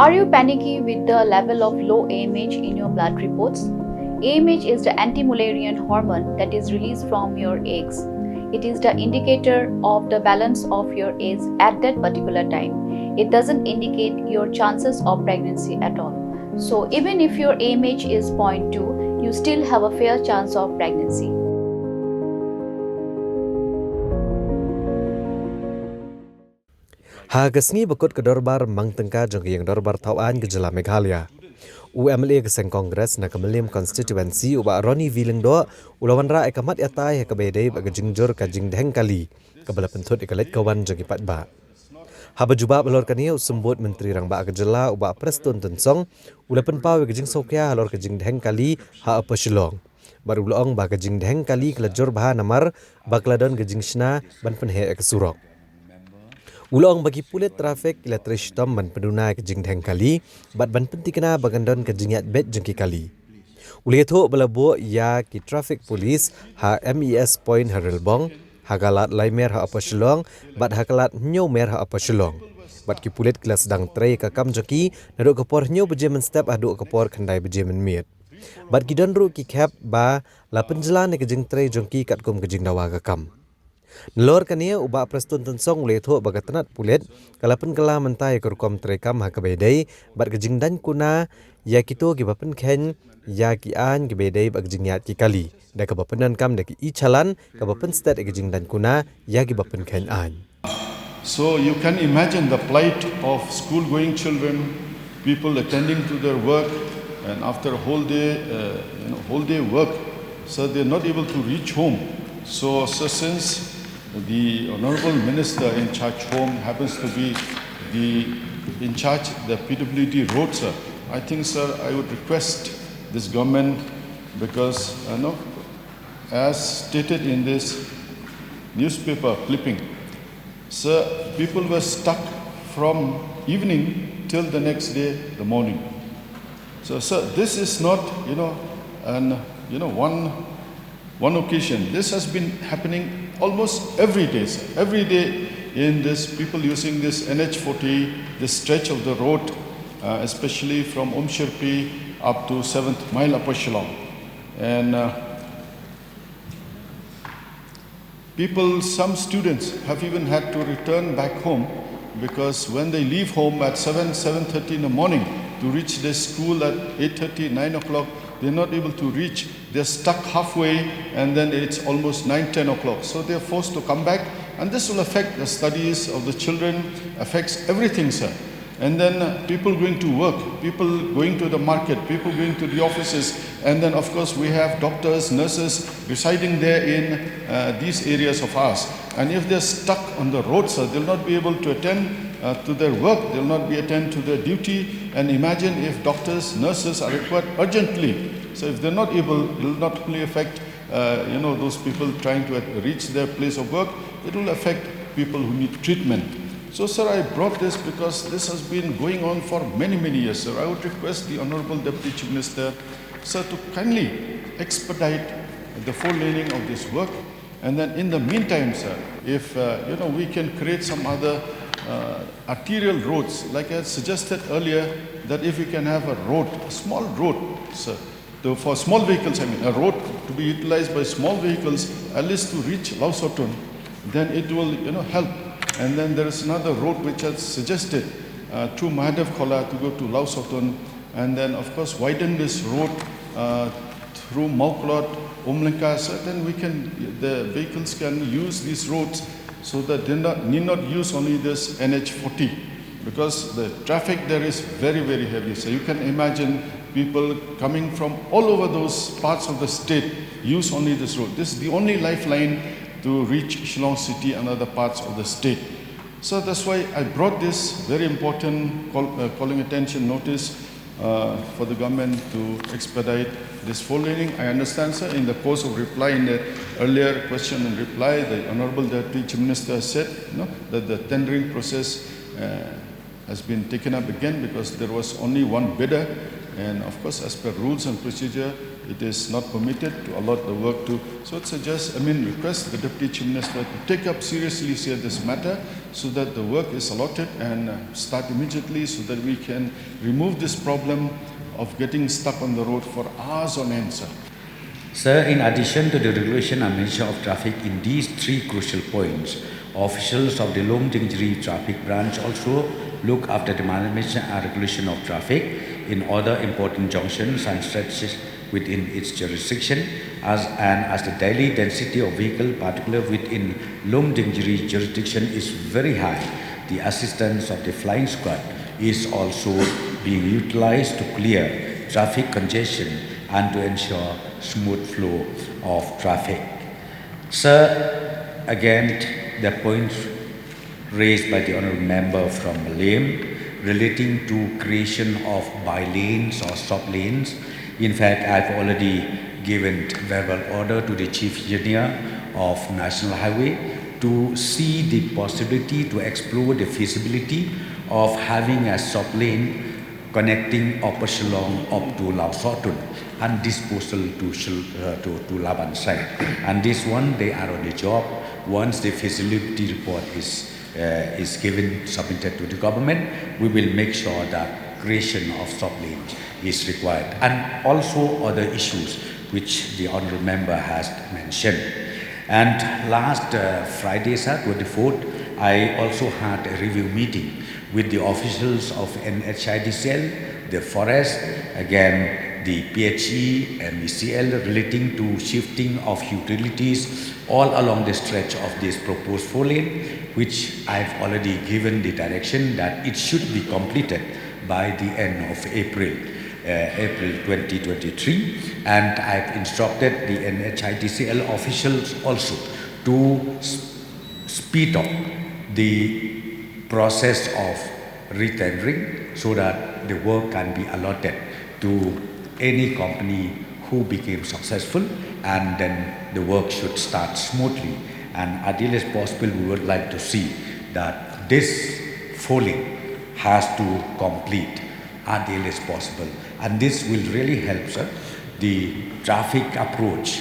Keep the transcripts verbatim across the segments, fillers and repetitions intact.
Are you panicky with the level of low A M H in your blood reports? A M H is the anti-malarian hormone that is released from your eggs. It is the indicator of the balance of your eggs at that particular time. It doesn't indicate your chances of pregnancy at all. So even if your A M H is zero point two, you still have a fair chance of pregnancy. Ha ka sngi ba kut ka dorbar mang tyngka jong ka ïing dorbar thaw aiñ ka jylla Meghalaya, u M L A ka seng Congress na ka Mylliem constituency u Bah Ronnie V Lyngdoh u la wanrah ïa ka mat ïatai ha kaba ïadei bad ka jingjur ka jingdheng kali kaba la pynthut ïa ka leit ka wan jong ki paidbah. Haba jubab halor kane, u Symbud Myntri Rangbah ka jylla u Bah Prestone Tynsong u la pynpaw ïa ka jingsngewkhia halor ka jingdheng kali ha Upper Shillong. Bad u la ong ba ka jingdheng kali ka la jur bha namar ba ka la don ka jingshna ban pynheh ïa ka surok. U la ong ba ki pulit traffic ki la trei shitom ban pynduna ïa ka jingdheng kali bad ban pynthikna ba kan don ka jingïaid beit jong ki kali. U la ïathuh ba la buh ïa ki traffic police ha M E S point ha Relbong, ha ka lad Laimer ha Upper Shillong bad ha ka lad Hynñiewmer ha Upper Shillong. Bad ki pulit ki la sdang trei ïa ka kam jong ki naduh ka por hynñiew baje mynstep haduh ka por khyndai baje mynmiet. Bad ki don ruh ki khep ba la pynjlan ïa ka jingtrei jong ki katkum ka jingdawa ka kam. Nalor kane, u Bah Prestone Tynsong u la ïathuh ba ka tnat pulit ka la pynkylla mynta ïa ka rukom treikam ha kaba ïadei bad ka jingdaiñ kuna ïa kito kiba pynkheiñ ïa ki aiñ kiba ïadei bad ka jingïaid ki kali, da kaba pyndonkam da ka e-challan kaba pynstet ïa ka jingdaiñ kuna ïa kiba pynkheiñ aiñ. So you can imagine the plight of school-going children, people attending to their work, and after a whole day, uh, you know, whole day work, so they're not able to reach home. So, so since the Honorable Minister in charge home happens to be the in charge the P W D road, sir, I think, sir, I would request this government because, you know, as stated in this newspaper clipping, sir, people were stuck from evening till the next day, the morning. So, sir, this is not, you know, an, you know, one, one occasion. This has been happening almost every day, sir. Every day in this, people using this N H forty, this stretch of the road, uh, especially from Umshirpi up to seventh Mile Upper Shillong. And uh, people, some students have even had to return back home because when they leave home at seven, seven thirty in the morning to reach their school at eight thirty, nine o'clock, they're not able to reach. They're stuck halfway and then it's almost nine, ten o'clock. So they're forced to come back and this will affect the studies of the children, affects everything, sir. And then uh, people going to work, people going to the market, people going to the offices, and then of course we have doctors, nurses residing there in uh, these areas of ours. And if they're stuck on the road, sir, they'll not be able to attend uh, to their work, they'll not be attend to their duty. And imagine if doctors, nurses are required urgently. So if they're not able, it'll not only affect uh, you know, those people trying to reach their place of work, it will affect people who need treatment. So, sir, I brought this because this has been going on for many, many years, sir. I would request the Honorable Deputy Chief Minister, sir, to kindly expedite the four-laning of this work. And then in the meantime, sir, if, uh, you know, we can create some other uh, arterial roads, like I had suggested earlier, that if we can have a road, a small road, sir, so for small vehicles, I mean, a road to be utilized by small vehicles, at least to reach Lausotun, then it will, you know, help. And then there is another road which I suggested uh, through Mahadev Khola to go to Lausotun, and then of course widen this road uh, through Mawklot, Umlyngka, so then we can, the vehicles can use these roads so that they not, need not use only this N H forty because the traffic there is very, very heavy. So you can imagine people coming from all over those parts of the state use only this road. This is the only lifeline to reach Shillong city and other parts of the state. So that's why I brought this very important call, uh, calling attention notice uh, for the government to expedite this four laning. I understand, sir, in the course of reply in the earlier question and reply, the Honorable Deputy Chief Minister said, you know, that the tendering process uh, has been taken up again because there was only one bidder, and of course, as per rules and procedure, It is not permitted to allot the work to. So it's a just, I mean, request the Deputy Chief Minister to take up seriously, sir, this matter, so that the work is allotted and uh, start immediately, so that we can remove this problem of getting stuck on the road for hours on end, sir. Sir, in addition to the regulation and management of traffic in these three crucial points, officials of the Lumdiengjri Traffic Branch also look after the management and regulation of traffic in other important junctions and stretches within its jurisdiction, as, and as the daily density of vehicle, particularly within Lumdiengjri jurisdiction, is very high, the assistance of the flying squad is also being utilized to clear traffic congestion and to ensure smooth flow of traffic. Sir, again, the points raised by the honourable member from Mylliem relating to creation of by lanes or stop lanes. In fact, I've already given verbal order to the chief engineer of National Highway to see the possibility, to explore the feasibility of having a stop lane connecting Upper Shillong up to Lawsohtun and disposal to, Shil- uh, to, to Laban side. And this one, they are on the job. Once the feasibility report is, uh, is given, submitted to the government, we will make sure that creation of stop lanes is required. And also other issues which the honourable member has mentioned. And last uh, Friday, sir, twenty-fourth, I also had a review meeting with the officials of N H I D C L, the forest, again the P H E, M E C L, relating to shifting of utilities all along the stretch of this proposed four lane, which I've already given the direction that it should be completed by the end of April, uh, April twenty twenty-three, and I've instructed the N H I D C L officials also to s- speed up the process of retendering so that the work can be allotted to any company who became successful, and then the work should start smoothly. And ideally as possible, we would like to see that this four lane has to complete ideally as possible. And this will really help, sir, the traffic approach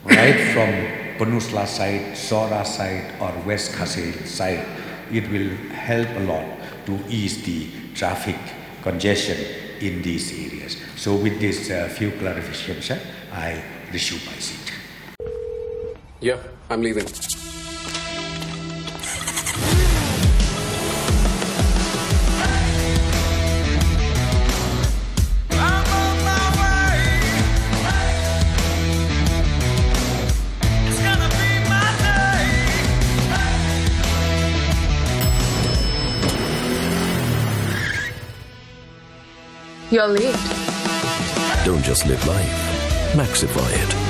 right from Peninsula side, Sohra side, or West Khasi side. It will help a lot to ease the traffic congestion in these areas. So with this uh, few clarifications, sir, I resume my seat. Yeah, I'm leaving. You're late. Don't just live life. Maxify it.